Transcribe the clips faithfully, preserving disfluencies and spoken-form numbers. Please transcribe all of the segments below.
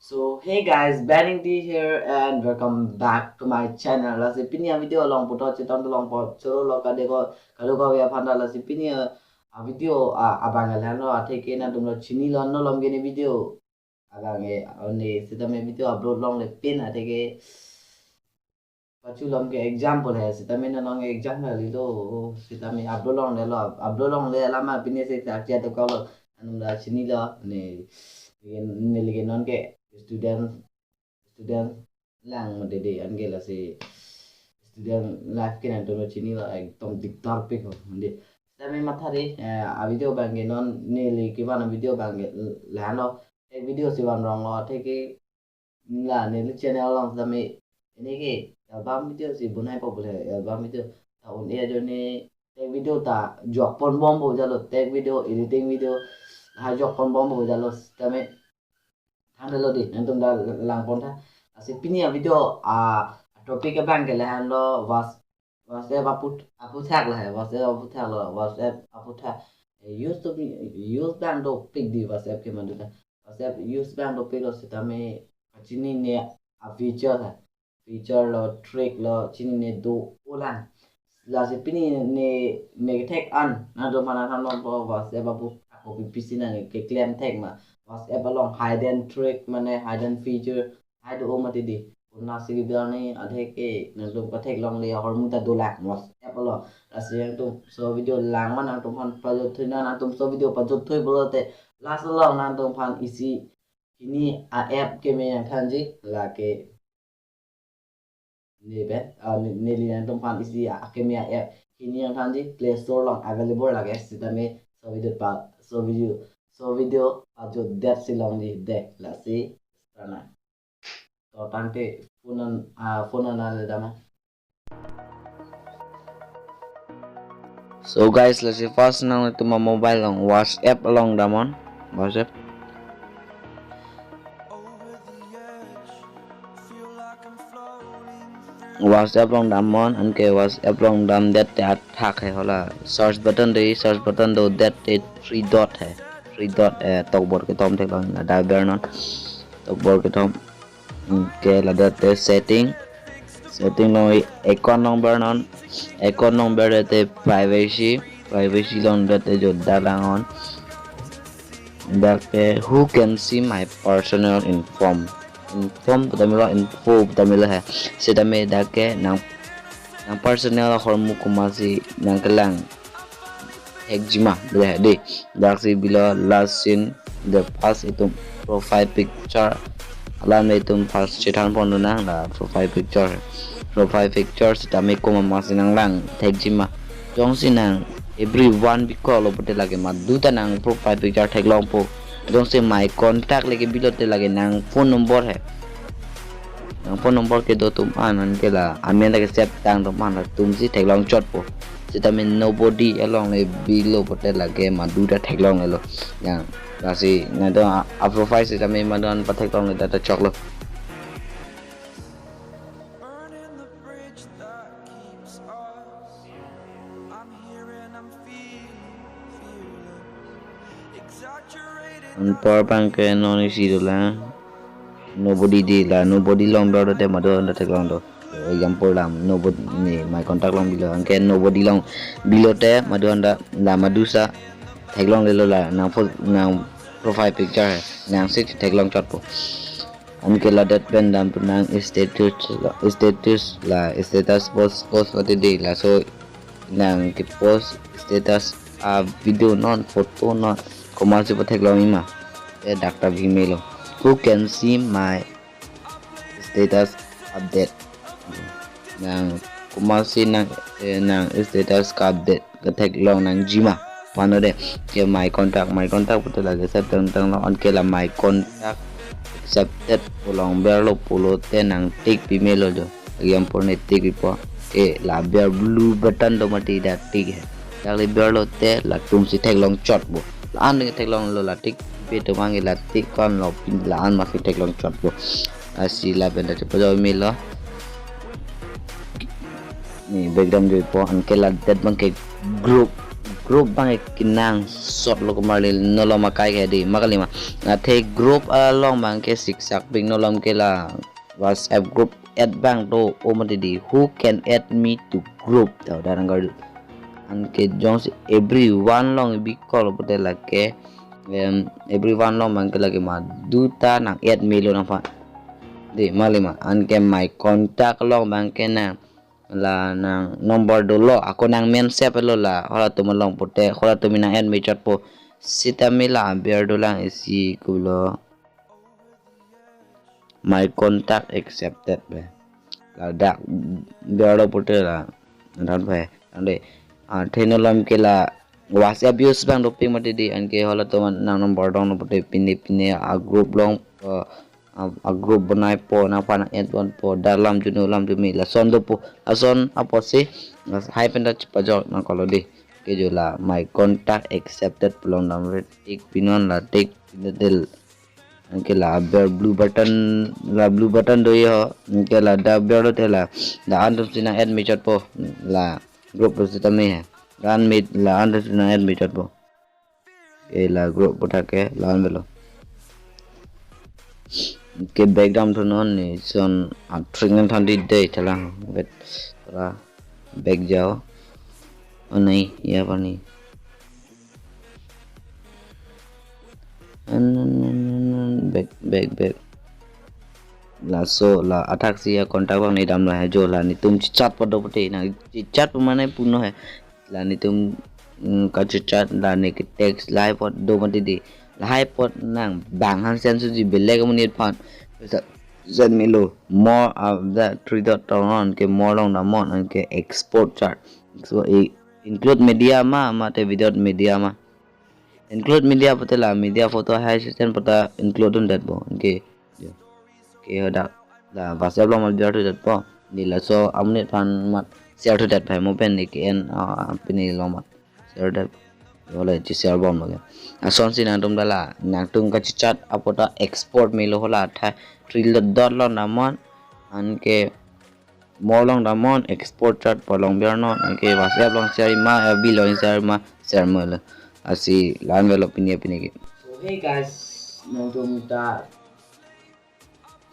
So hey guys, Banning D here and welcome back to my channel. Lasi pini a video along puthot chetong longpo, choro lo kadeko, kadeko ya phanda. Lasi pini a a video a abang alanlo, atheke nangtum lo chinilo, no lom ke ne video abang e, one sitame video upload longle pin atheke pachu lom ke exam pole he, sitame non exam kalilo, sitame upload longlelo, upload longle alam ma pini se tak tia to kalo, nangtum la chinilo, ne, ne lagi non ke student, student lang mati de, anke lasi student life ke nangtum lo chinilo, ekdom dikdar pik ho de. Sitame matha de, eh, a video abang ke non neli kevan a video abang ke lahenlo, ek video si van ronglo, atheke la neli channel along sitame ini ke album video si bonai po pule, album video ta un-e ajoine tech video ta jok pon bompo jalo, tech video, editing video ha jok pon bompo jalo, sitame thandelo de, nangtum ta lang pon tha. Lasi pini a video a topic abang ke lahenlo, Was, WhatsApp aput, aputhak lo he, WhatsApp aputhak lo, WhatsApp aputhak. Eh, use to be, use abang dopik de WhatsApp ke madu ta. WhatsApp use abang dopik lo, sitame kachinine a feature he, feature lo, trick lo, chinine do-o lang. Lasi pini ne, ne kethek an nangtum aphan nangthan longpo, WhatsApp apu ako pipisi nang keklem thek ma, WhatsApp along hidden trick mane hidden feature hai do-o mati de. Konasi kebi arni atheke nangtum kathek longle ahormu ta dolang WhatsApp along. Lasi nangtum so video lang ma nangtum aphan pajut thui na, nangtum so video pajut thui pulote last along nangtum aphan isi hini a app keme nangthanji, lake ne pen, ah, ne, neli nangtum aphan isi a keme a app hini nangthanji, Play Store along available lake, sitame so video pa, so video, so video pajut det si longji de, lasi sana. To tangte phone an, ah, phone an ale dama. So guys, lasi first nangtum a mobile along WhatsApp along damnon, WhatsApp. WhatsApp along damnon, anke WhatsApp along damdet te athak he, hala search button de, search button dodet te three dot he, three dot, eh, tokbor kethom theklong, ladak bernon, tokbor kethom. Anke ladak te setting, setting along account along bernon, account along berdet te privacy, privacy along det te jo dak langnon. Dak ke, who can see my personal inform? Inform pu ta melo, info pu ta melo he. Sitame dak ke nang, nang personal ahormu komatsi nangkelang thekji ma, le he de. Dak si below last seen the past itum profile picture. Alam itum first chethan pon lonang la profile picture. Profile picture sitame komatsi nanglang thekji ma. Jongsi nang everyone bikok lo pulote lake madu ta nang profile picture theklongpo. Jongsi my contact lake bilote lake nang phone number he. Nang phone number kedo atum an, anke la amen lake save tang atum an, latumsi theklong chotpo. Sitame nobody along le bilo pulote lake madu ta theklonglelo. Yang lasi nangtum a, a profile sitame madu an patheklongle ta ta choklo. Anpar abang ke non isi dolang. Nobody de, la nobody along berdet te madu an ta theklong do. Example la nobody, ne my contact along bilo, anke nobody along bilote madu an ta la madu ta theklonglelo, la nang phone, nang profile picture he, nangsi theklong chotpo. Anke ladak pen dampo nang status, status la status post, post mati de, laso nang kepost status a video non, photo non, komatsi patheklongji ma, te dak ta bi melo. Who can see my status update? Nang komatsi nang, eh, nang status ka-update ketheklong nangji ma, pano de. Ke my contact, my contact pulote lake save tang tanglo, anke la my contact accepted pu along berlo pulote nang tick pi melo jo. Example ne tick pipo. Ke la ber blue button do mati, dak tick he. Dak le berlote latumsi theklong chotpo. La-an nang theklonglo, la tick pi atum anke la tick konlo pin, la-an masi theklong chotpo. Lasi lapen ta chepajo melo. Ne background joipo, anke ladak abang ke group, group abang kenangsot lo komarli, nolom akai ke dei, ma kali ma. Athe group along abang ke siksak pik, nolom ke la WhatsApp group add abang do, o mati dei, "Who can add me to group?" Tau darang kar. Anke jongsi everyone along bi call pute lake, em, everyone along abang ke lake ma duta nang add melo nangphan. Dei, ma kali ma. Anke my contact along abang ke nang, la nang number dolo, ako nang men save lo la, halatum along pute, halatum nang add me chotpo. Sitame la aber dolang isi kulo, "My contact accepted" pu. Ladak berlo pute la, dan pu. Ande, ah, athe nolom ke la WhatsApp use abang dopik mati dei, anke halatum nang number donglo pute pine pine a group along, eh, a, a group bonaipo, nangphan add ponpo, dak lam chunu lam chumi, lason dopo, lason apotsi, las-, hai pen ta chepajok nang kolo dei. Ke jo la "My contact accepted" pu along damre, tick pinon, la tick pinon tel. Anke la aber blue button, la blue button do yo, anke ladak berlo te la, la antum si nang add me chotpo, la group lo sitame he. La an me, la antum si nang add me chotpo. Ke la group puthak ke la-an avelo. Ke back damthunon, ne son atring nangthan dei thalang, bet ra back jao. O nai, ya pani. An, an, an, an, an, back, back, back. Laso la athak si a contact abang ne damlo he, jo la netum chechat apot do pute, nang chechat pu mane puno he. La netum, mm, kachechat, la ne ke text lahai apot do mati dei. Lahai apot nang bang hang sen suji belek amonit aphan. Send melo. More of the three dot turn on, ke more along damnon, anke export chat. So, i-, include media ma, mate without media ma. Include media pute la media, photo, hai sesen pute include un detpo. Anke, jo. Ke hadak la WhatsApp along mal berthu detpo. Dei, laso amonit aphan mat share thu det pai mo pen dei ke en, ah, pini along mat share det. Wala che share bom lagi. Lasonsi nangtum dak la, nangtum kachechat apot ta export melo, hala tha three dot along damnon, anke more along damnon, export chat pu along bernon, anke WhatsApp along share ma, F B along share ma, share melo. Lasi la-an avelo pini pini ke. So hey guys, nangtum ta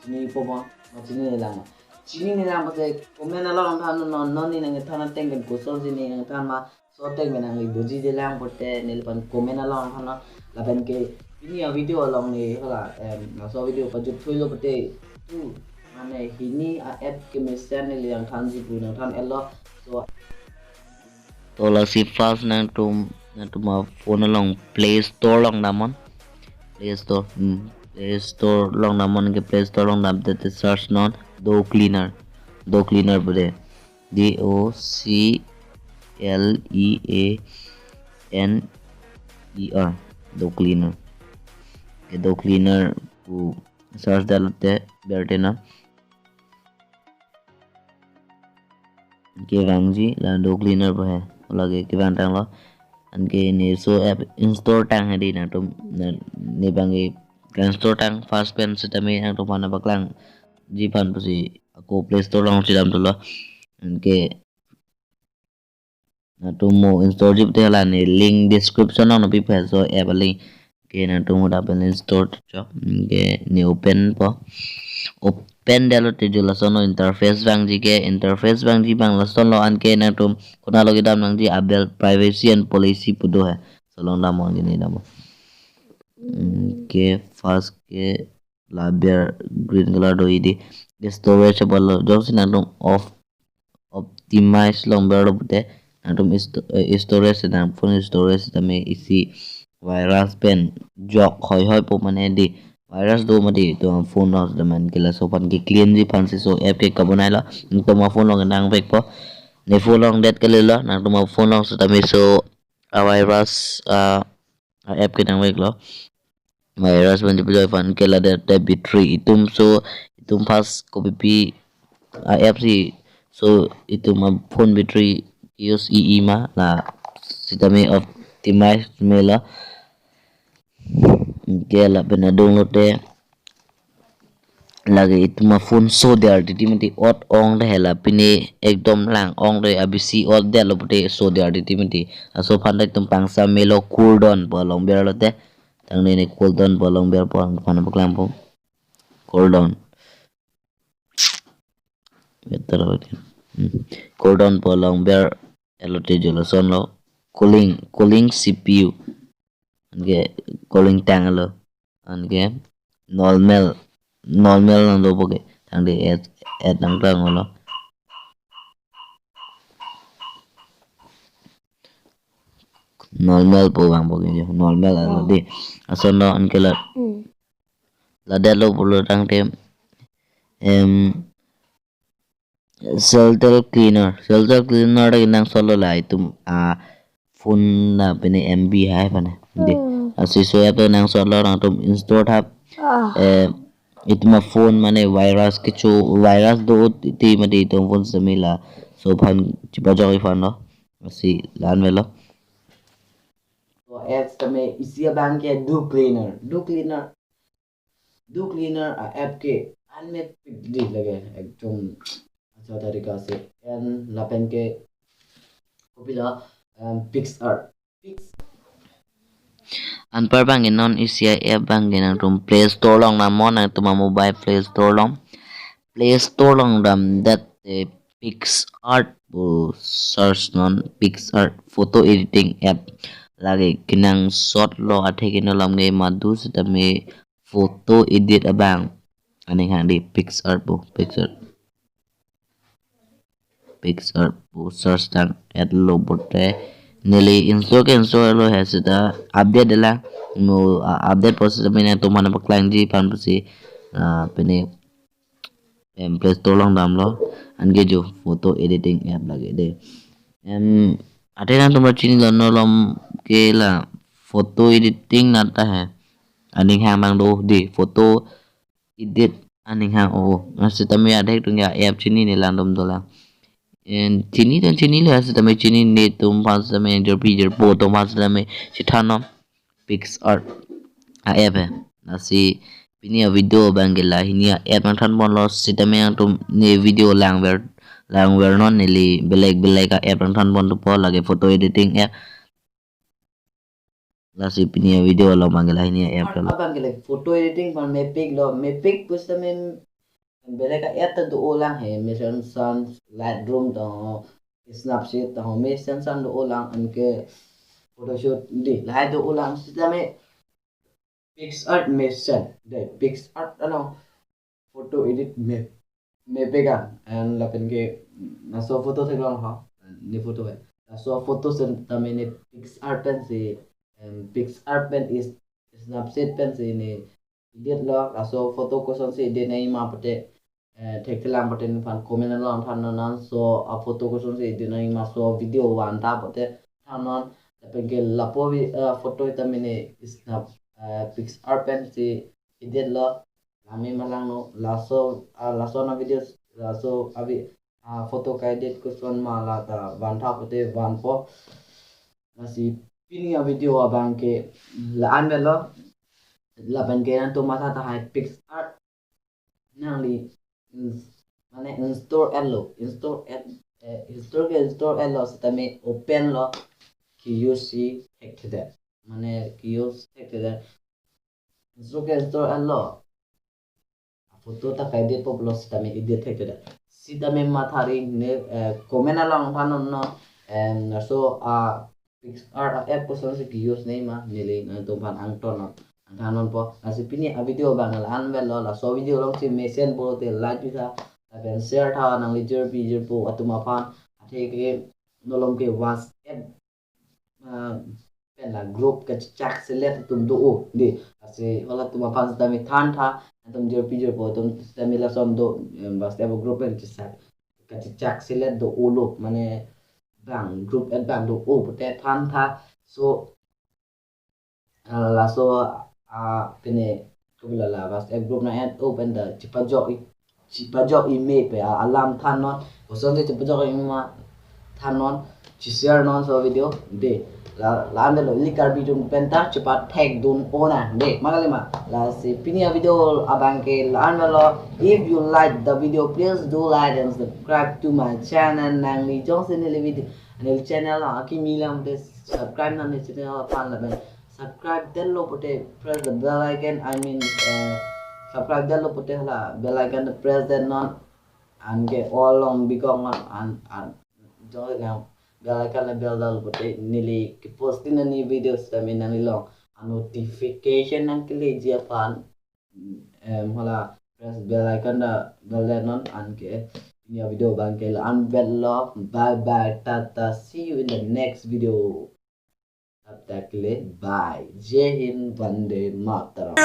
chinipo ma, ma chininelang ma? Chininelang pute comment along thannon, non ne nangthan ateng pen kosonsi ne nangthan ma, laso ateng pen nangli bujidelang pute neliphan comment along thannon. Lapen ke pini a video along ne hala, em, laso video pajut thuilo pute tu, mane hini a app kemesen neli nangthanji pu nangthan-etlo. So, to lasi first nangtum, nangtum a phone along Play Store along damnon. Play Store, hmm, Play Store along damnon, ke Play Store along damdet te search non Do Cleaner. Do Cleaner pu dei. D O C L E A N E R. Do Cleaner. Ke Do Cleaner pu search detlo te berte non. Kevangji la Do Cleaner pu he. Lake kevang tanglo. Anke ne laso app install tang he dei, nangtum, na, ne abang ke install tang first pen sitame nangtum aphan paklangji aphan pusi ako Play Store along chedamthulo. Anke nangtum mo installji pute la ne link description along nangpipo laso app a link. Ke nangtum hadak pen install chot. Ke ne open po. Open detlo te jo lason lo interface vangji ke, interface vangji abang lason lo, anke nangtum konatlo kedam nangji, aber privacy and policy pu do he. Laso along damnon, ke ne damnon. Hmm, ke first ke la aber green color do dei. Ke storage apotlo, jongsi nangtum off, optimize along berlo pute, nangtum isto-, eh, storage nang, phone storage tame isi virus pen jok hoi hoi po mane dei. Virus do mati, to phone along sitame, ke laso aphan ke cleanji aphansi laso app ke kabonailo. Nangtum a phone along nangvekpo. Ne phone along det kalilo, nangtum a phone along sitame laso a virus, ah, a app ke nangveklo. Virus pen chepajok aphan ke ladet te battery itum, so itum fast kopipi a app si, so itum a phone battery use e-e ma, la sitame optimize melo. Ke lapen adunglo te Lake itum aphone sodar titi mati, ot ong de hela, pine ekdom lang ong de, abisi ot detlo pute sodar titi mati. Laso aphan ta itum pangsa melo, cooldown pu along berlo te. Tangte ne cooldown pu along berpo, aphan paklangpo. Cooldown. Better lagi. Hmm. Cooldown pu along berlo te, jo lasonlo. Cooling, cooling C P U. Anke cooling tanglo. Anke normal, normal nangdopo ke. Tangte add, add nangtanglo. Normal pu vangpo ke jo. Normal alo de. Lasonlo, anke la. Hmm. La detlo pulo tangte, em, Seltel cleaner. Seltel cleaner ta kenangsotlo, la itum aphone la pine M B hai aphan de. Hmm. Lasi laso app ta nangsotlo, nangtum install tha. Ah. Eh, itum aphone mane virus kecho, virus do titi mati itum phone sitame, laso aphan chipajokji aphanlo. Lasi la-an avelo. So apps tame isi abang ke Dew Cleaner. Dew Cleaner. Dew Cleaner a-app ke anme pik di lake, ekdom acha tarika se. And lapen ke kopilo, um, PicsArt. Pix. Anpar abang ke non isi a-app abang ke nangtum Play Store along damnon, nangtum a-mobile Play Store along. Play Store along damdet te PicsArt pu search non, PicsArt photo editing app. Lake kenangsotlo, athe ke non alam ke madu sitame photo edit abang aning hang di, PicsArt pu, PicsArt. PicsArt pu search tang-etlo pute, neli install ke install lo he, seta update de la. Mo, ah, update po seta pine nangtum aphan paklangji aphan pusi, ah, pine, em, Play Store along damlo. Anke jo photo editing app lake de. Em, athe nangtum chinilo, non alam ke la photo editing nat ta he. Aning hang abang do de, photo edit aning hang o. Lasi tame adhek atum ke app chinine, langdam dolang. En chini dan chinilo, lasi tame chinine atum aphan sitame, nang jirpi jirpo atum aphan sitame chethannon, PicsArt a-app he. Lasi pini a-video abang ke lahini a-app nangthanponlo, sitame nangtum ne video langver, langvernon, neli belek belek a-app nangthanpon thupo, lake photo editing app. Lasi pini a-video along abang ke lahini a-app lo. Abang ke lake photo editing aphan mepik lo, mepik pusitame belek a-app ta do-olang he, mesen san Lightroom tangho, Snapseed tangho, mesen san do-olang, anke Photoshop di, lahai do-olang, sitame PicsArt mesen de, PicsArt along photo edit me, mepik an, and lapen ke laso photo theklong ho, ne photo he. Laso photo sitame ne PicsArt pensi, em, PicsArt pen is, Snapseed pensi ne edit lo. Laso photo kosonsi edit nangji ma pute, eh, thekthelang pute nephan comment along thannon, laso a-photo kosonsi edit nangji ma, laso video van tha pute thannon. Lapen ke lapu vi-, eh, photo sitame ne Snap, eh, PicsArt pensi edit lo. Lame malangno, laso, ah, laso a-video, laso a-vi-, ah, photo ka-edit koson ma la ta van tha pute vanpo. Lasi pini a-video abang ke la-an avelo. Lapen ke nangtum matha tahai, PicsArt nangli ins-, mane install-etlo, install-et, eh, install ke install-etlo, sitame open lo, ke-use si thekthedet, mane ke-use thekthedet. Install ke install-etlo, photo ta ka-editpo pulo sitame edit thekthedet. Sitame mathari ne, eh, comment along thannon, em, laso a-PicsArt a-app kosonsi ke-use nangji ma, neli nangtum aphan angtonnon, angthannonpo. Lasi pini a-video abang la-an avelo, laso video alongsi mesen pulote like pitha, lapen share tha, nangli jirpi jirpo atum aphan, athe ke non alam ke WhatsApp, ah, pen la group kachechak selet atum do-o de. Lasi halatum aphan sitame than tha, nangtum jirpi jirpo atum sitame lason do, em, WhatsApp group pen chechak, kachechak selet do-olo, mane bang group et bang do-o pute than tha. So, ah, laso, ah, pine kopilo, la WhatsApp group nang-et-o pen ta chipajok-i, chipajok-i me pu, ah, alam thannon. Kosonsi chipajok-i ma thannon, chi-share non laso video de. La, la-an lo, ili Karbi atum pen ta chepathekdun ona. De, ma kali ma. Lasi pini avideo abangke la-an lo. If you like the video, please do like and subscribe to my channel. Nangli jongsi neli video, neli channel akimi lang, please subscribe nangli channel aphan lapen subscribe detlo pute press the bell icon. I mean, uh, subscribe detlo pute hala bell icon press det non. Anke all along bikok non an, an jong le nang bell icon le bell detlo pute neli keposting a new video sitame nangli along a notification nangkeleji aphan, em, hala press bell icon ta bell det non. Anke pini avideo abangke la-an lo. Bye bye, tata, see you in the next video. Tab tak le, bye. Jai Hind, Vande Mataram.